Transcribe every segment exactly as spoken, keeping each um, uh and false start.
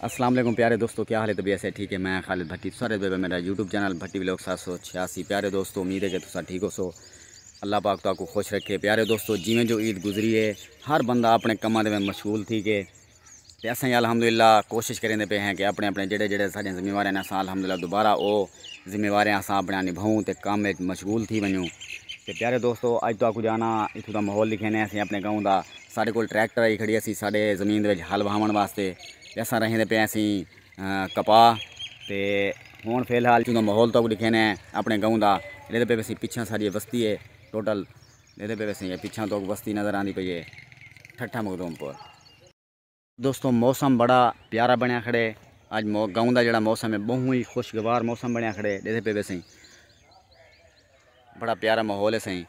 السلام علیکم پیارے دوستو، کیا حال ہے؟ طبیعت سے ٹھیک ہے؟ میں خالد بھٹی، سارے دے میرا یوٹیوب چینل بھٹی ولاگ سات سو چھیاسی۔ پیارے دوستو، امید ہے کہ تساں ٹھیک ہو سو۔ اللہ پاک تہاکوں خوش رکھے۔ پیارے دوستو، جیویں جو عید گزری ہے، ہر بندہ اپنے کماں دے وچ مشغول تھی گئے، تے اساں الحمدللہ کوشش کریندے پئے ہیں کہ اپنے اپنے جڑے جڑے ساڈیاں ذمہ واریاں نے، اساں الحمدللہ دوبارہ او ذمہ واریاں اساں اپنے نبھاؤں تے کم وچ مشغول تھی ونجوں۔ تے پیارے دوستو، اج تہاکوں جانا اتھوں دا ماحول لکھینے اسیں اپنے گاؤں دا۔ ساڈے کول ٹریکٹر آئی کھڑی اسی ساڈے زمین دے وچ ہل بہاون واسطے، تے اساں رہندے پئے اسیں، آ، کپاہ۔ تے ہن فی الحال اتھوں دا ماحول تہاکوں لکھینے اپنے گاؤں دا۔ ݙیہدے پئے ویسیں پچھاں ساڈی وستی ہے ٹوٹل، ݙیہدے پئے ویسیں پچھاں تہاکوں وستی نظر آندی پئی ہے، ٹھٹھہ مخدوم پور۔ دوستو، موسم بڑا پیارا بݨیا کھڑے۔ اڄ مو-، گاؤں دا جڑا موسم ہے، ٻہوں ہی خوشگوار موسم بݨیا کھڑے، ݙیہدے پئے ویسیں۔ بڑا پیارا ماحول ہے سئیں۔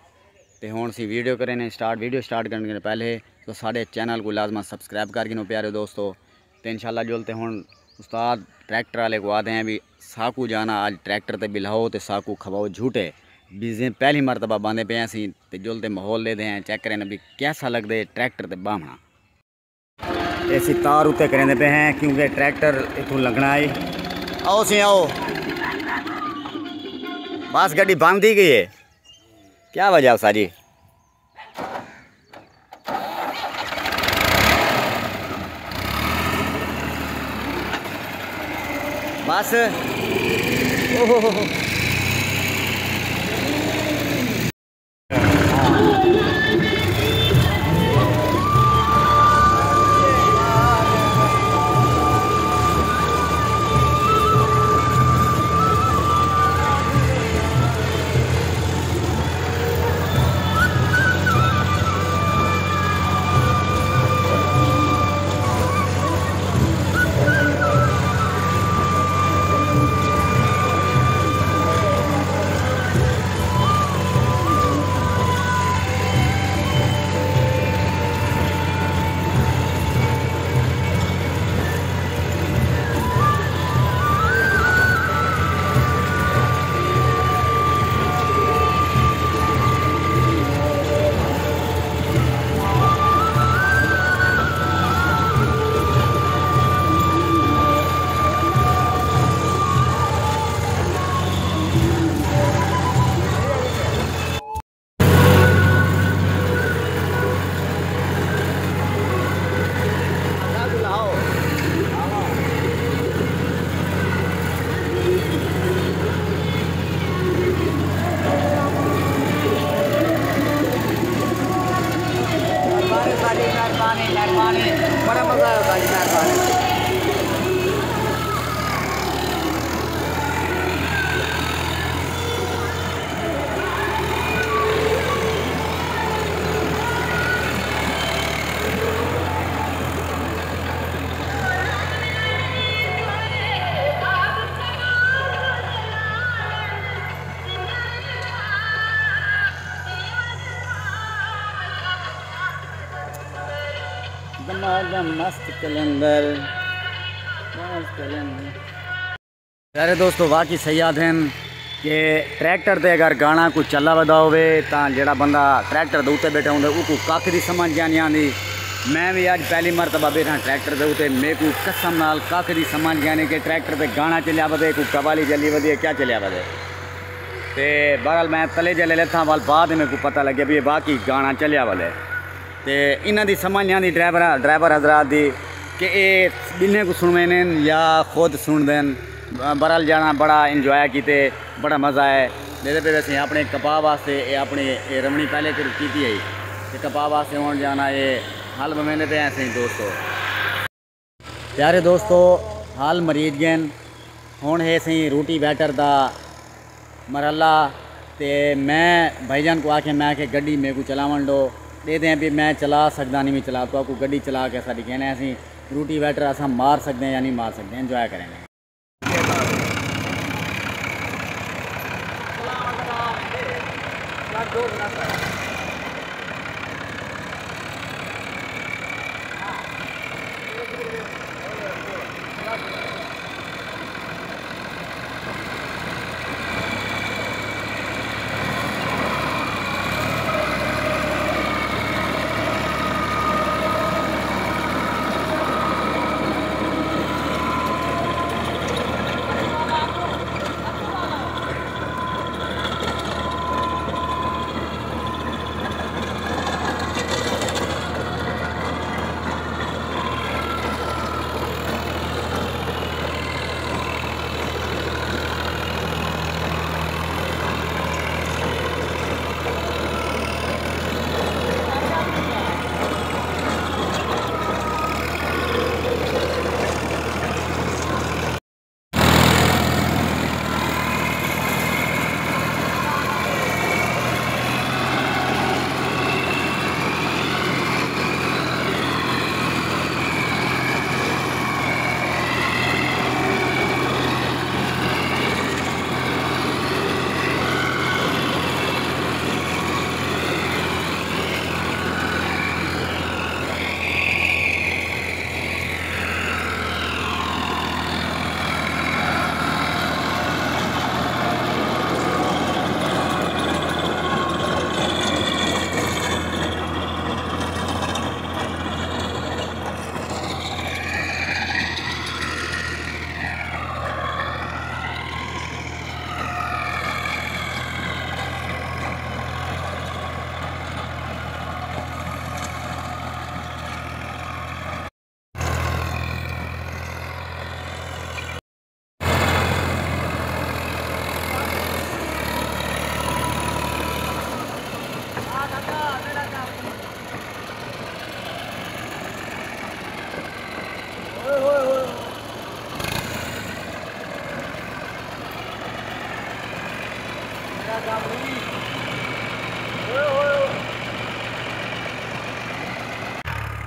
تے ہݨ اسی ویڈیو کرینے سٹارٹ۔ ویڈیو سٹارٹ کرݨ کنوں پہلے تو ساݙے چینل کوں لازماً سبسکرائب کر گھنو پیارے دوستو۔ تے انشاءاللہ جل تے ہݨ استاد ٹریکٹر والے کوں آہدے ہیں بھی ساکوں جانا اڄ ٹریکٹر تے ٻلہاؤ تے ساکوں کھواؤ جھوٹے۔ بھی زین پہلی مرتبہ باندے پئے ہیں اسی تے جل تے ماحول ݙیہدے ہیں، چیک کرینے بھی کیسا لڳدے ٹریکٹر تے ٻاہوݨا۔ اے اسی تار اتے کریندے پئے ہیں کیونکہ ٹریکٹر اتھوں لنگھݨا ہے۔ آؤ سئیں آؤ۔ بس گڈی بند تھی گئی ہے۔ کیا وجہ ہے ساری؟ بس۔ اوہو۔ مہربانی، ساݙی مہربانی، مہربانی۔ بڑا مزہ آیا ساݙی مہربانی۔ دماغ مست قلندر، مست قلندر۔ پیارے دوستو، واقعی صحیح آہدن کہ ٹریکٹر تے اگر گانا کوئی چلا ودا ہووے تاں جیڑھا بندہ ٹریکٹر دے اتے ٻیٹھا ہوندے اوکوں ککھ دی سمجھ جانی آندی۔ میں وی اڄ پہلی مرتبہ ٻیٹھاں ٹریکٹر دے اتے، میکوں قسم نال ککھ دی سمجھ جانی کہ ٹریکٹر تے گانا چلیا ودے، کوئی قوالی چلی ودی ہے، کیا چلیا ودے۔ تے بہرحال میں تلے جلے لتھاں ول بعد میکوں پتہ لڳیا بھی اے واقعی گانا چلیا ودے۔ تے انہاں دی سمجھ نہ آندی ڈرائیور، ڈرائیور حضرات دی کہ اے ٻنہیں کوں سݨویندن یا خود سݨدن۔ بہرحال جانا بڑا انجوائے کیتے، بڑا مزہ آئے۔ ݙیہدے پئے ویسیں اپݨے کپاہ واسطے، اے اپݨی اے رمݨی پہلے کر کیتی ہئی۔ تے کپاہ واسطے ہݨ جانا اے ہل بویندے پئے ہیں سئیں دوستو۔ پیارے دوستو، ہل مریج ڳئن۔ ہݨ ہے سئیں روٹی ویٹر دا مرحلہ۔ تے میں بھائی جان کوں آکھیا، میں آکھیا گڈی میکوں چلاوݨ ݙو۔ ݙیہدے ہیں بھی میں چلا سڳداں نہیں، میں چلا، تہاکوں گڈی چلا کے اساں ݙکھینے ہیں سئیں روٹی ویٹر اساں مار سڳدے ہیں یا نہیں مار سڳدے، انجوائے کرینے ہیں۔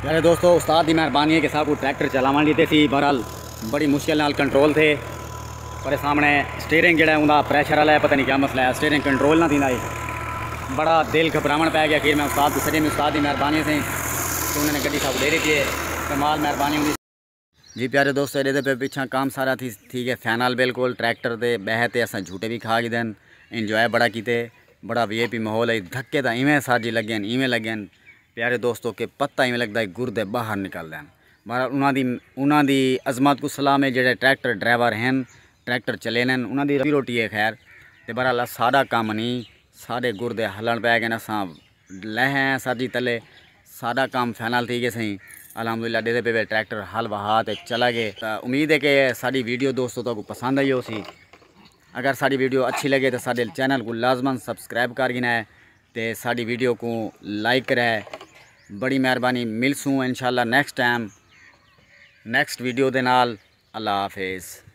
یار دوستو، استاد دی مہربانی ہے کہ ساکوں ٹریکٹر چلاوݨ ݙتے سی۔ بہرحال بڑی مشکل نال کنٹرول تھے، پر سامݨے سٹیئرنگ جڑا ہے اوندا پریشر والا ہے، پتہ نہیں کیا مسئلہ ہے، سٹیئرنگ کنٹرول نہ تھیندا ہے۔ بڑا دل گھبراوݨ پے گیا۔ آخر میں استاد کوں سݙے، میں استاد دی مہربانی سے کہ انہوں نے گڈی ساکوں ݙے ݙتی ہے۔ کمال مہربانی ہوندی۔ جی پیارے دوستو، ݙیہدے پئے پچھاں کام سارا تھی تھی ڳئے فائنل بالکل۔ ٹریکٹر دے ٻہہ تے اساں جھوٹے وی کھا گھدن، انجوائے بڑا کیتے۔ بڑا وی آئی پی ماحول ہے۔ دھکے تاں ایویں ساجی لڳن، ایویں لڳن پیارے دوستو کہ پتہ ایویں لڳدا ہے گردے ٻاہر نکلدن۔ بہرحال انہاں دی انہاں دی عظمت کوں سلام ہے، جیڑھے ٹریکٹر ڈرائیور ہن، ٹریکٹر چلیندن، انہاں دی روزی روٹی ہے خیر۔ تے بہرحال ساݙا کم نی، ساݙے گردے ہلݨ پے ڳئن، اساں لہے ہیں سر جی تلے۔ ساݙا کم فائنل تھی ڳئے سئیں، الحمدللہ۔ ݙیہدے پئے وے ٹریکٹر ہل وہا تے چلا ڳئے۔ تاں امید ہے کہ ساݙی ویڈیو دوستو تہاکوں پسند آئی ہوسی۔ اگر ساݙی ویڈیو اچھی لڳے تاں ساݙے چینل کوں لازماً سبسکرائب کر گھنائے تے ساݙی ویڈیو کوں لائک کرے۔ بڑی مہربانی، ملسوں انشاءاللہ نیکسٹ ٹائم نیکسٹ ویڈیو دے نال۔ اللہ حافظ۔